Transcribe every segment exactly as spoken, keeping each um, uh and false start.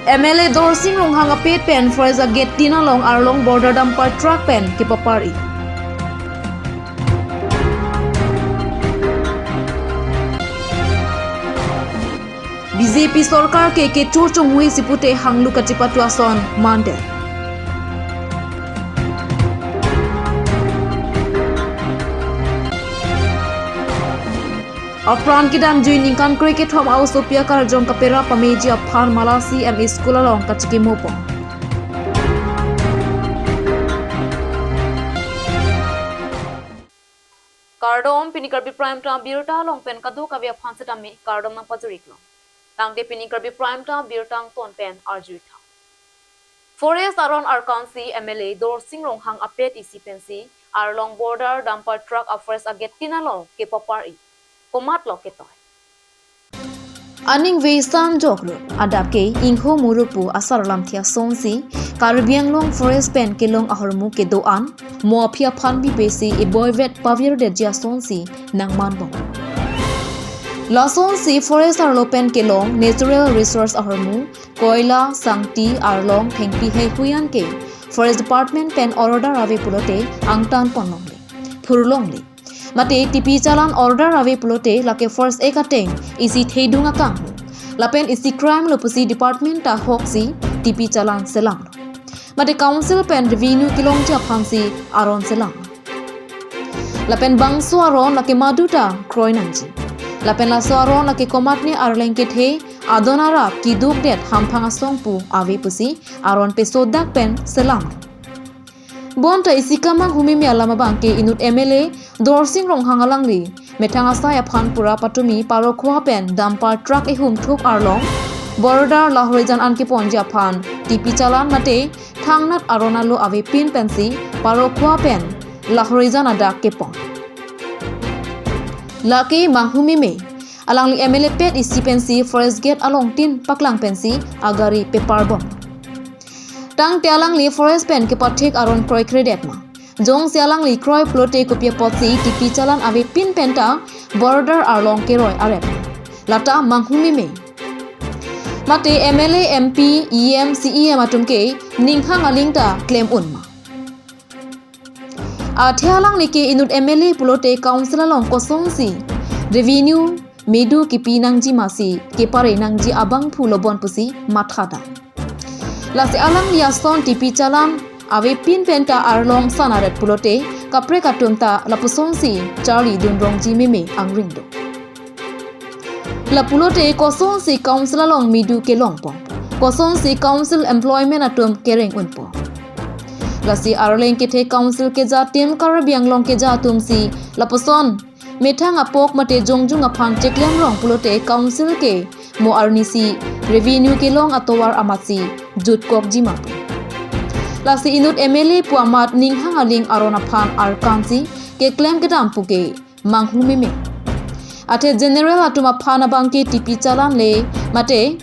M L A Dorsing Ronghang apet pen forest agate tin along arlong border dumper truck pen kepapar-i. B J P sorkar ke kecho chonghui si pute hanglu kachipatu ason mandet. Apran kedamjui ningkan krekethom a-osopi akarjong kapera pameji aphan Malasi M E School along kachikimo pon. Kardom, pini Karbi Prime Time birta along pen kadokave aphan setame kardom nangpajir-iklo. Tangte pini Karbi Prime Time birta angton pen arju-ik tha. Forest aron arkansi M L A Dorsing Ronghang apet isi pensi arlong border dumper truck a-forest agate tin along kepapar-i. Komatlo ketoi? Aning vei san joklo, adap ke ingho muru pu asar lamthe asonsi, Karbi Anglong forest pen kelong ahormu kedo-an, mo aphi aphan bibesi eboivet pavirdetji asonsi nangmanbom. Lasonsi forest arlo pen kelong natural resource ahormu, koila, sangti, arlong, thengpi heihui an ke forest department pen order ave pulote angtan ponlongle, phurlongle. Mate T P challan order ave pulote lake forest act ateng isi thedung akanghu. Lapen isi crime lo pusi department ta hoksi T P challan selanglo. Mate council pen revenue kelongji aphansi aron selang. Lapen bangso aron lake madu ta kroi nangji. Lapen laso aron lake komatne arleng kethe adon arap kidukdet hamphang asong pu ave pusi aron pesodak pen selang. Bonta isi kamanghumeme alam abang ke inut M L A Dorsing Ronghang alangli methang asai aphan pura patumi Parokhowa pen dumper truck ihum thup arlong border Lahorijan an keponji aphan T P challan mate thangnat aron alo avepin pensi Parokhowa pen Lahorijan adak kepon. Lake manghumeme, alangli M L A pet isi pensi forest gate along tin paklang pensi agari peparbom. Tangte alangli forest pen kepathik aron kroikredet ma. Jongsi alangli kroi pulote kopi apotsi T P challan avepin penta border arlong keroi arep? Lata manghumeme. Mate M L A, M P, E M, C E M atum ke ninghang aling ta klem un ma. Athe alangli ke inut M L A pulote council along kosonsi revenue medu kipi nangji masi kepare nangji abangphu lobon pusi mathadam. Lasi alangli ason T P challan avepin penta arlong sanaret pulote kaprek atum ta lapusonsi charlidun rongji meme angring do. Lapulote kosonsi council along medu kelongpon, kosonsi council employment atum kereng unpon. Lasi arleng kethe council keja tim Karbi Anglong keja atumsi lapuson methang apok mate jongjung aphan cheklem rong pulote council ke mo arnisi revenue kelong atovar amatsi jutkokji ma pu. Lasi inut M L A pu amat ninghang aling aron aphan arkansi keklem kedam puke manghumeme. Athe general atum aphan abang ke T P challan le mate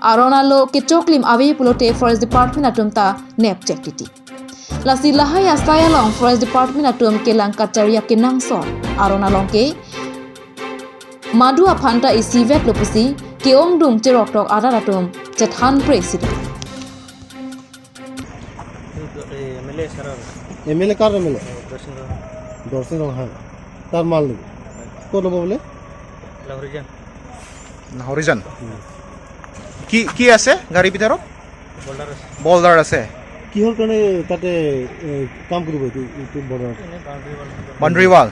aron alo kechoklim ave pulote forest department atum ta nepchek titi. Lasi lahai asai along forest department atum kelang kacharya kenangsot aron along ke madu aphan ta isivet lo pusi ke-ongdung cheroktok arat atum chethan presi. M L A ছাৰৰ। M L A কাৰ M L A? Darshan Darshan ৰংহাং। তাৰ মাল নেকি? ক'ত ল'ব বোলে? লাহৰিজান। লাহৰিজান। কি, কি আছে গাড়ীৰ ভিতৰত? বল্ডাৰ আছে। বল্ডাৰ আছে। কিহৰ কাৰণে তাতে, এ, কাম কৰিব এইটো, এইটো বৰ্ডাৰত? এনে boundary wall. Boundary wall.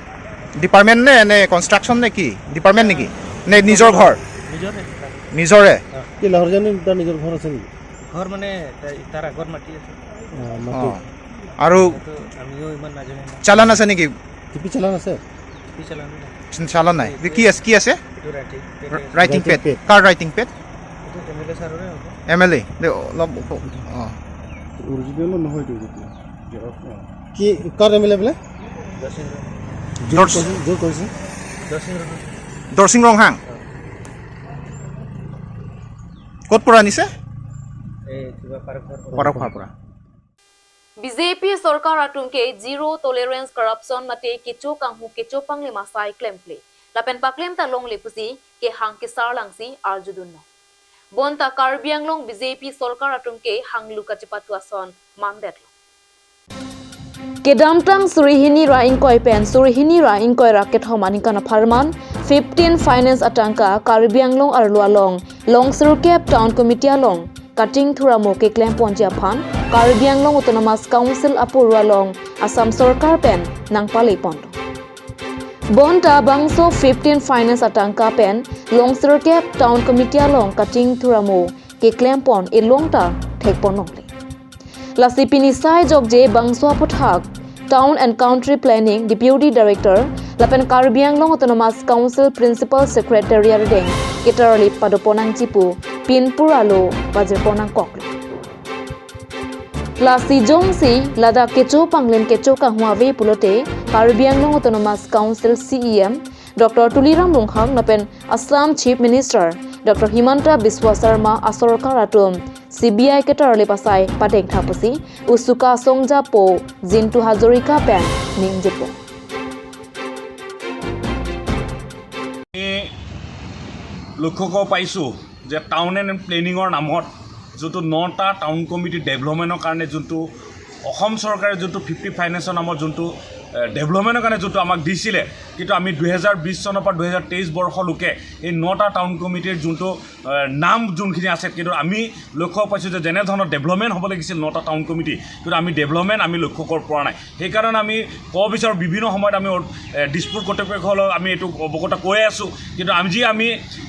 Department নে, নে কনষ্ট্ৰাকশ্যন নে কি? ডিপাৰ্টমেণ্ট নেকি? নে নিজৰ ঘৰ? নিজৰে। নিজৰে? কি লাহৰিজান তাৰ নিজৰ ঘৰ আছে নেকি? ঘৰ মানে তাৰ, তাৰ আগত মাটি আছে। অ, মাটি। অ। আৰু এইটো আমিও ইমান নাজানো না। চালান আছে নেকি? টিপি চালান আছে? টিপি চালান নাই। চালান নাই। এইটো কি আছে, কি আছে? এইটো ৰাইটিং পেড আছে। Writing pad. Writing pad. কাৰ ৰাইটিং পেড? এইটো এম এল এ ছাৰৰে হ'ব। এম এল এ? দে, অলপ ওখ-, অ। অৰিজিনেলো নহয় এইটো এতিয়া। জেৰক্স নহয়। কি, কাৰ এম এল এ বোলে? দৰ্শন। জোৰ দৰ্শ- কৰিছে, জোৰ কৰিছে। দৰ্শন। দৰ্শন ৰংহাং। অ। ক'ত পৰা আনিছে? এই কিবা পাৰখোৱাৰ পৰা। পাৰখোৱাৰ পৰা। B J P sorkar atum ke zero tolerance corruption mate kecho kanghu kecho pangle masai klemkle lapen paklem ta longle pusi kehang kesar langsi arjudunlo. Bonta Karbi Anglong B J P sorkar atum ke hanglu kachipatu ason mandetlo. Kedamtang suri hini ra ingkoi pen suri hini ra ingkoi ra kethom aningkan apharman fifteen finance atangka Karbi Anglong arlo along Longsirkep Town Committee along kating thuramo keklem ponji aphan Karbi Anglong Autonomous Council apor along Assam sorkar pen nangpale ponlo. Bonta bangso fifteen finance atangka pen Longsirkep Town Committee along kating thuramo keklem pon elong ta thek pon longle. Lasi pini sai jokje bangso aputhak Town and Country Planning Deputy Director lapen Karbi Anglong Autonomous Council Principal Secretary arideng ketarlip padopon nangji pu pinpur alo pajirpon nangkoklo. Lasi jongsi ladak kecho panglim kecho kanghua ave pulote Karbi Anglong Autonomous Council C E M Doctor Tuliram Ronghang lapen Assam Chief Minister Doctor Himanta Biswa Sarma asorkar atum C B I ketarlip asai padengtha pusi usuka songja po Jintu Hazarika pen ningjepo. আমি লক্ষ্য কৰিব পাৰিছোঁ যে town and প্লেনিঙৰ নামত যোনটো নটা town committee ডেভেলপমেণ্টৰ কাৰণে যোনটো অসম চৰকাৰে যোনটো ফিফটি ফাইনেন্সৰ নামত যোনটো, এ, ডেভেলপমেণ্টৰ কাৰণে যোনটো আমাক দিছিলে, কিন্তু আমি দুহেজাৰ বিছ চনৰ পৰা দুহেজাৰ তেইছ বৰ্ষলৈকে এই নটা টাউন কমিটিৰ যোনটো, এ, নাম যোনখিনি আছে, কিন্তু আমি লক্ষ্য পাইছোঁ যে যেনেধৰণৰ ডেভেলপমেণ্ট হ'ব লাগিছিল নটা টাউন কমিটি, কিন্তু আমি ডেভেলপমেণ্ট আমি লক্ষ্য কৰিব পৰা নাই। সেইকাৰণে আমি ক'ব বিচাৰোঁ, বিভিন্ন সময়ত আমি অ-, এ, দিছপুৰ কৰ্তৃপক্ষসকলক আমি এইটো অৱগত কৈ আছোঁ, কিন্তু আজি আমি,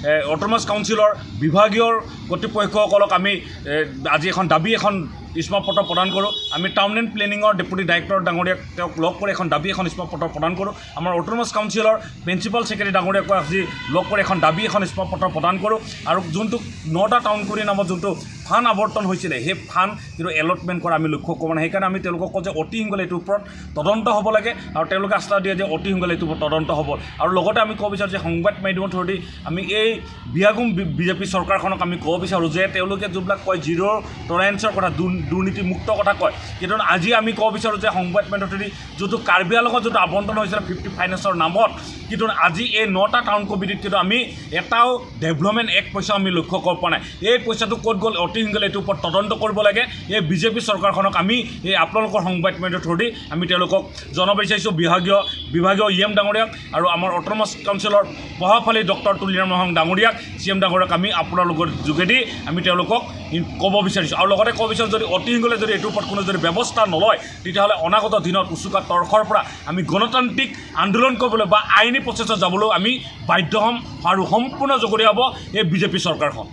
এ, অট'নমাছ কাউন্সিলৰ বিভাগীয় কৰ্তৃপক্ষসকলক আমি, এ, আজি এখন দাবী এখন ইস্তমাপ পত্ৰ প্ৰদান কৰোঁ। আমি টাউন এণ্ড প্লেনিঙৰ ডেপুটি ডাইৰেক্টৰ ডাঙৰীয়াক তেওঁক লগ কৰি এখন দাবী এখন ইস্তমাপ পত্ৰ প্ৰদান কৰোঁ। আমাৰ অট'নমাছ কাউন্সিলৰ প্ৰিন্সিপাল ছেক্ৰেটাৰী ডাঙৰীয়াকো আজি লগ কৰি এখন দাবী এখন ইস্তমাপ পত্ৰ প্ৰদান কৰোঁ। আৰু যোনটো নটা টাউন কমিটিৰ নামত যোনটো ফাণ্ড আৱৰ্তন হৈছিলে, সেই ফাণ্ড কিন্তু এলটমেণ্ট কৰা আমি লক্ষ্য কৰা নাই। সেইকাৰণে আমি তেওঁলোকক কওঁ যে অতি সোনকালে এইটোৰ ওপৰত তদন্ত হ'ব লাগে আৰু তেওঁলোকে আশ্বাস দিয়ে যে অতি সোনকালে এইটোৰ ওপৰত তদন্ত হ'ব। আৰু লগতে আমি ক'ব বিচাৰোঁ যে সংবাদ মাধ্যমৰ থ্ৰুদি আমি এই বিয়াগুম বি-, বিজেপি চৰকাৰখনক আমি ক'ব বিচাৰোঁ যে তেওঁলোকে যোনবিলাক কয় জিৰ' টলাৰেন্সৰ কথা, দুৰ-, দুৰ্নীতিমুক্ত কথা কয়, কিন্তু আজি আমি ক'ব বিচাৰোঁ যে সংবাদ মাধ্যমৰ থ্ৰুদি যোনটো কাৰ্বি আংলঙত যোনটো আবণ্টন হৈছিলে ফিফটি ফাইনেন্সৰ নামত, কিন্তু আজি এই নটা টাউন কমিটিত কিন্তু আমি এটাও ডেভেলপমেণ্ট এক পইচা আমি লক্ষ্য কৰিব পৰা নাই। এই পইচাটো ক'ত গ'ল, অতি সোনকালে এইটোৰ ওপৰত তদন্ত কৰিব লাগে। এই বিজেপি চৰকাৰখনক আমি এই আপোনালোকৰ সংবাদ মাধ্যমৰ থ্ৰুদি আমি তেওঁলোকক জনাব বিচাৰিছোঁ, বিভাগীয়, বিভাগীয় ই এম ডাঙৰীয়াক আৰু আমাৰ অট'নমাছ কাউন্সিলৰ প্ৰভাৱশালী ডক্টৰ তুলিৰাম ৰংহাং ডাঙৰীয়াক, চি এম ডাঙৰীয়াক আমি আপোনালোকৰ যোগেদি আমি তেওঁলোকক ইন-, ক'ব বিচাৰিছোঁ। আৰু লগতে ক'ব বিচাৰোঁ, যদি অতি সোনকালে যদি এইটোৰ ওপৰত কোনো যদি ব্যৱস্থা নলয়, তেতিয়াহ'লে অনাগত দিনত উচুকা তৰ্কৰ পৰা আমি গণতান্ত্ৰিক আন্দোলন কৰিবলৈ বা আইনী প্ৰচেছত যাবলৈও আমি বাধ্য হ'ম আৰু সম্পূৰ্ণ জগৰীয়া হ'ব এই বিজেপি চৰকাৰখন।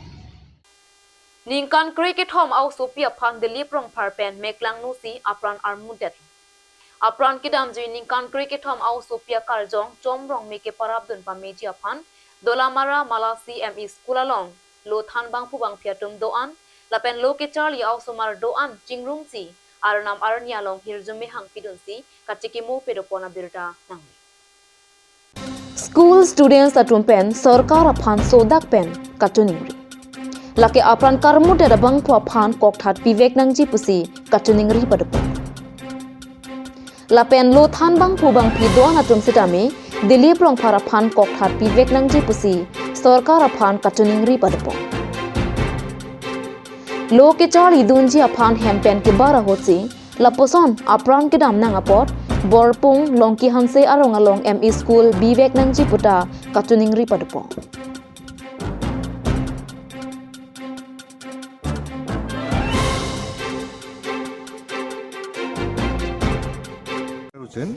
Ningkan kre kethom a-osopi aphan Dilip Rongphar pen meklangno si apran armudet. Apran kedamjui ningkan kre kethom a-osopi akarjong Chom Rongme keparapdun pameji aphan Dolamara Malasi M E School along lo thanbangphu bangphi atum do-an lapen lo kecharli a-osomar do-an chingrumsi arnam arni along hirjume hangpidunsi kachekimo pedopon abirta nangne. School students atum pen sorkar aphan sodak pen katuningri. Lake apran karmudet abangphu aphan kokthat pivek nangji pusi katuningri padopon. Lapen lo thanbangphu bangphi do-an atum sitame Dilip Rongphar aphan kokthat pivek nangji pusi sorkar aphan katuningri padopon. Lo kecharlidunji aphan hem pen kebar ahutsi lapuson apran kedam nang apot Borpung Longki Hanse arong along M E School bivek nangji puta katuningri padopon. Hussain,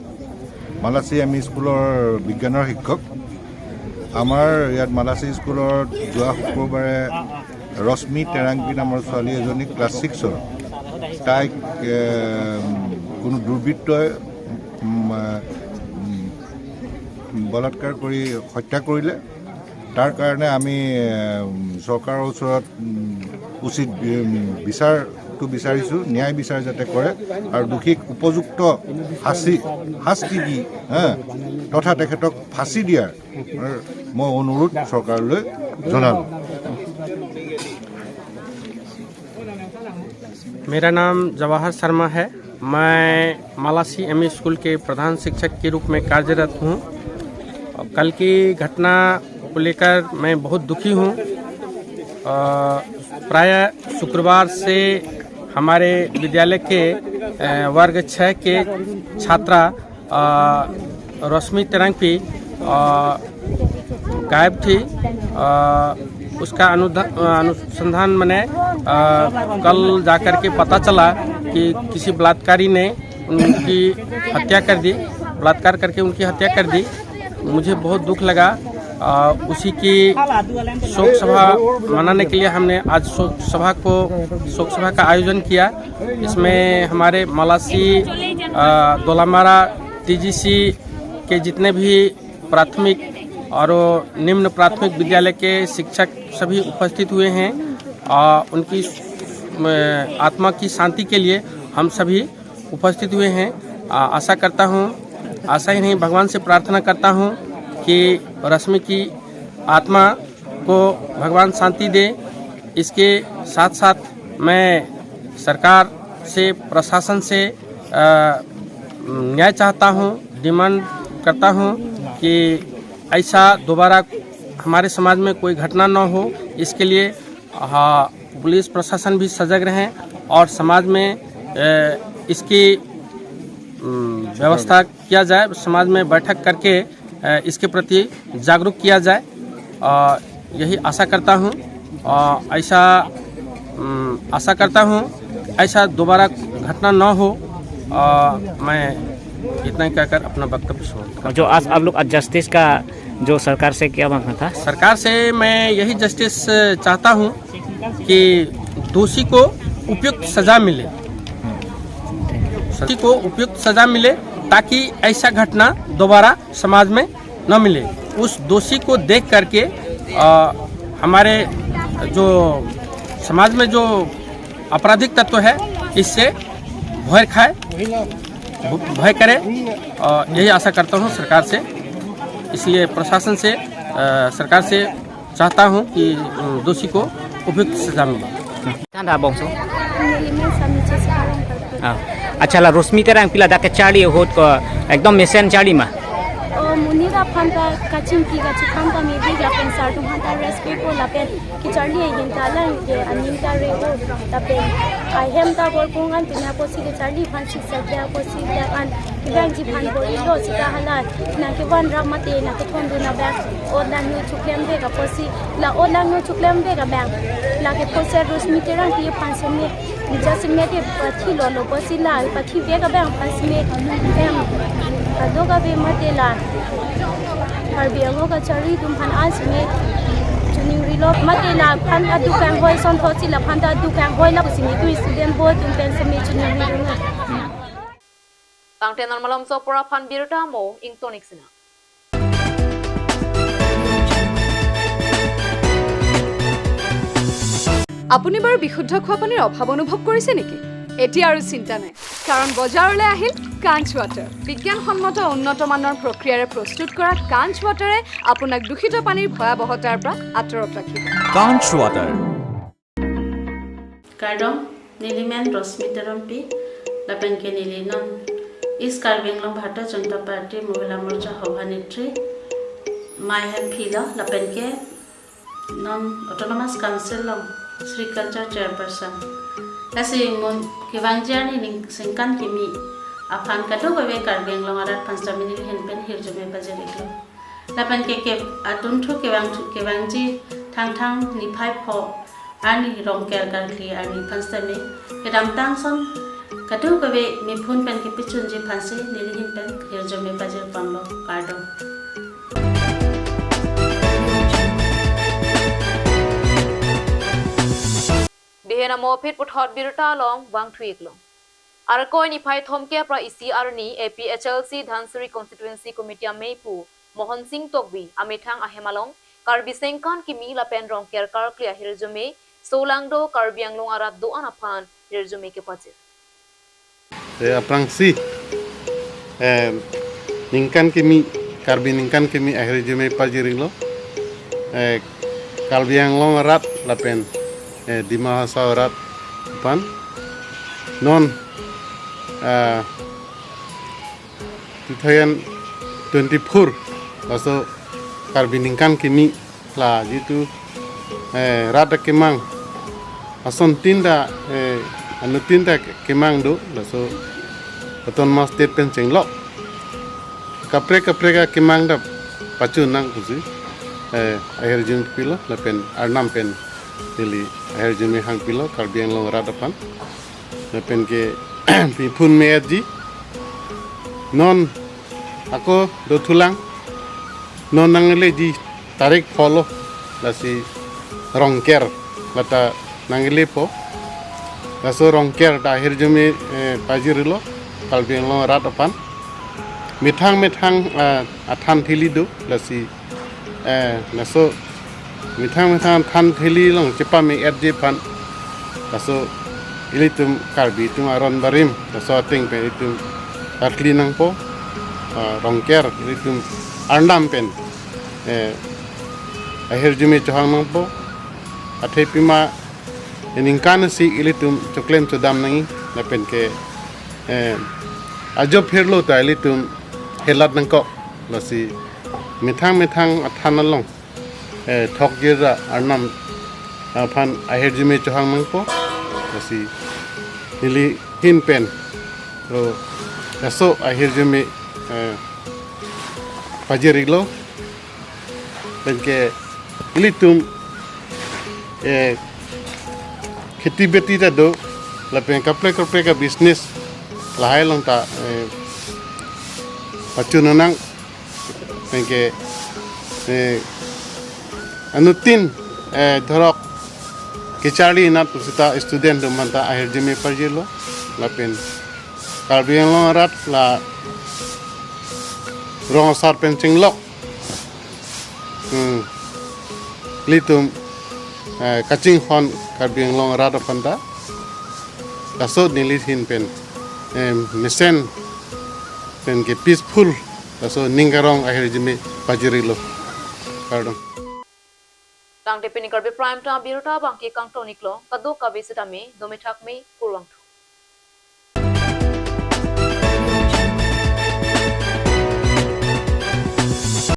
মালাচী M E স্কুলৰ বিজ্ঞানৰ শিক্ষক। আমাৰ ইয়াত মালাচী স্কুলত যোৱা শুক্ৰবাৰে ৰশ্মি টেৰাংকী নামৰ ছোৱালী এজনী ক্লাছ ছিক্সৰ, তাইক, এ, কোনো দুৰ্বৃত্তই, উম, এ, উম, বলাৎকাৰ কৰি হত্যা কৰিলে। তাৰ কাৰণে আমি, এ, চৰকাৰৰ ওচৰত, উম, উচিত বি-, উম, বিচাৰটো বিচাৰিছোঁ, ন্যায় বিচাৰ যাতে কৰে আৰু দোষীক উপযুক্ত শাস্তি, শাস্তি দি, হা, তথা তেখেতক ফাঁচী দিয়াৰ মই অনুৰোধ চৰকাৰলৈ জনালোঁ। मेरा नाम जवाहर शर्मा है। मैं मालासी एमई स्कूल के प्रधान शिक्षक के रूप में कार्यरत हूँ। और कल की घटना को लेकर मैं बहुत दुखी हूँ। अ, प्रायः शुक्रवार से हमारे विद्यालय के, अ, वर्ग छः के छात्रा, अ, रश्मि तेरांगपी, अ, गायब थी। अ, उसका अनुधा-, अ, अनुसंधान मैंने, अ, कल जाकर के पता चला कि किसी बलात्कारी ने उनकी हत्या कर दी, बलात्कार करके उनकी हत्या कर दी। मुझे बहुत दुख लगा। अ, उसी की शोक सभा मनाने के लिए हमने आज शोक सभा को, शोक सभा का आयोजन किया। इसमें हमारे मलासी, अ, दोलामारा टीजीसी के जितने भी प्राथमिक और निम्न प्राथमिक विद्यालय के शिक्षक सभी उपस्थित हुए हैं। अ, उनकी, अ, आत्मा की शांति के लिए हम सभी उपस्थित हुए हैं। आ, आशा करता हूँ, आशा ही नहीं, भगवान से प्रार्थना करता हूँ कि रश्मि की आत्मा को भगवान शांति दे। इसके साथ साथ मैं सरकार से, प्रशासन से, अ, न्याय चाहता हूँ, डिमांड करता हूँ कि ऐसा दोबारा हमारे समाज में कोई घटना न हो। इसके लिए, हाँ, पुलिस प्रशासन भी सजग रहें और समाज में, अ, इसकी, उम, व्यवस्था किया जाए, समाज में बैठक करके, अ, इसके प्रति जागरूक किया जाए। अ, यही आशा करता हूँ। अ, ऐसा, उम, आशा करता हूँ ऐसा दोबारा घटना न हो। अ, मैं इतना ही कहकर अपना वक्तव्य समाप्त करता हूँ। जो आज आप लोग आज जस्टिस का जो सरकार से क्या मांगना था? सरकार से मैं यही जस्टिस चाहता हूँ कि दोषी को उपयुक्त सजा मिले, दोषी को उपयुक्त सजा मिले, ताकि ऐसा घटना दोबारा समाज में न मिले। उस दोषी को देख करके, अ, हमारे जो समाज में जो आपराधिक तत्व है, इससे भय खाए, भय करे। अ, यही आशा करता हूँ सरकार से, इसलिए प्रशासन से, अ, सरकार से चाहता हूँ कि, अ, दोषी को उपयुक्त सजा मिले। Tanda bongso. Neli men Sami Jessica Rongpharpi. Ah. Achala Rosmi Terangpi ladak kecharli ahut ko ekdom mesen charli ma? O monit aphan ta kachingki kachephan ta mebik lapen sar atum aphan ta respect ko lapen kecharli ahin ta lang ke aning ta re o lapen ahem ta bor kung an punya apotsi kecharli aphan si sakya apotsi dak an kevangji aphan bor-ilo seta hala nang kevan rap mate nang kethondun abang o nang nyu chuklemvek apotsi la o nang nyu chuklemvek abang la ke poser Rosmi Terangpi aphan seme nija seme te pathi lolo apotsi la pathivek abang aphan seme em kadokave mate la Karbi Anglong kacharli atum aphan an seme chuningrilo mate la aphan aduk kanghoi sonthotsi la aphan ta aduk kanghoi la pusi netum student bo atum pen seme chuningrilo. Tangte non malomso apor aphan birta mo ingtonik sina. আপুনি বাৰু বিশুদ্ধ খোৱা পানীৰ অভাৱ অনুভৱ কৰিছে নেকি? এতিয়া আৰু চিন্তা নাই, কাৰণ বজাৰলৈ আহিল কাঞ্চ ৱাটাৰ। বিজ্ঞানসন্মত উন্নত মানৰ প্ৰক্ৰিয়াৰে প্ৰস্তুত কৰা কাঞ্চ ৱাটাৰে আপোনাক দূষিত পানীৰ ভয়াৱহতাৰ পৰা আঁতৰত ৰাখিব। Kanch Water. Kardom, neli men Rosmi Terangpi, lapen ke neli non East Karbi Anglong Bharatiya Janata Party Mohila Morcha Sabhanetri, mai hem philo, lapen ke non Autonomous Council along Sericulture Chairperson. Lasi mun kevangji arni ning singkan kimi aphan kadokave Karbi Anglong arat aphan sitame neli ahin pen hirjume pajir-iklo. Lapen ke, ke atum thu kevang, kevangji Thangthang niphai pho arni Rongker karkli arni aphan sitame kedamtang ason kadokave miphun pen kepachunji aphansi neli ahin pen hirjume pajir panglo, kardom. Dehen amo aphi puthot birta along vangthu-iklo. Arkoi niphai thomkep ra isi arni A P H L C Dhansiri Constituency Committee ameipu Mohon Sing Tokbi amethang ahem along Karbi singkan kimi lapen Rongker karkli ahirjume solangdo Karbi Anglong arat do-an aphan hirjume kepajir. Eh, aphrangsi, eh, ningkan kimi, Karbi ningkan kimi ahirjume pajir-iklo. Eh, Karbi Anglong arat lapen, eh, Dima Hasao arat aphan non, eh, two thousand twenty-four laso Karbi ningkan kimi la jitu eh, rat akemang, asontin ta, eh, anuttin ta kemang do, laso autonomous state pen chenglok kaprek kaprek akemang ta pachun nang pusi, eh, ahirjume pilo, lapen Arnam pen neli ahirjume hangpilo Karbi Anglong arat aphan. Lapen ke piphun me-etji, non ako dothulang, non nangleleji tarik pho lo, lasi Rongker lata nanglelepo. Laso Rongker ta ahirjume, eh, pajirilo Karbi Anglong arat aphan. Methang methang, eh, athan theli do, lasi, eh, laso methang methang athan theli along chepame-etji aphan, laso ilitum Karbi atum aron barim, laso ateng pen ilitum karkli nangpo, ah, Rongker ilitum Arnam pen, eh, ahirjume chohang nangpo. Athe pima ningkan isi ilitum choklem chodam nangji, lapen ke, eh, ajo phirlo ta ilitum helat nangkok, lasi methang methang athan along, eh, thokjir ra Arnam aphan ahirjume chohang nangpo, lasi neli ahin pen, o, laso ahirjume, eh, pajir-iklo. Lapen ke ilitum, eh, kheti beti ta do, lapen kaprek kaprek a-business lahai along ta, eh, pachun nang. Lapen ke, eh, anuttin, eh, dhorok kecharli nat pusita student atum aphan ta ahirjume pajirlo, lapen Karbi Anglong arat la rong asar pen chenglok, hmm, ilitum, eh, kachinghon Karbi Anglong arat aphan ta, laso neli ahin pen, eh, mesen pen ke peaceful, laso ning karong ahirjume pajirilo. Kardom. Tangte pini Karbi Prime Time abirta abangke kangton-iklo, kadokave sitame, dome thakme, kurvangthu.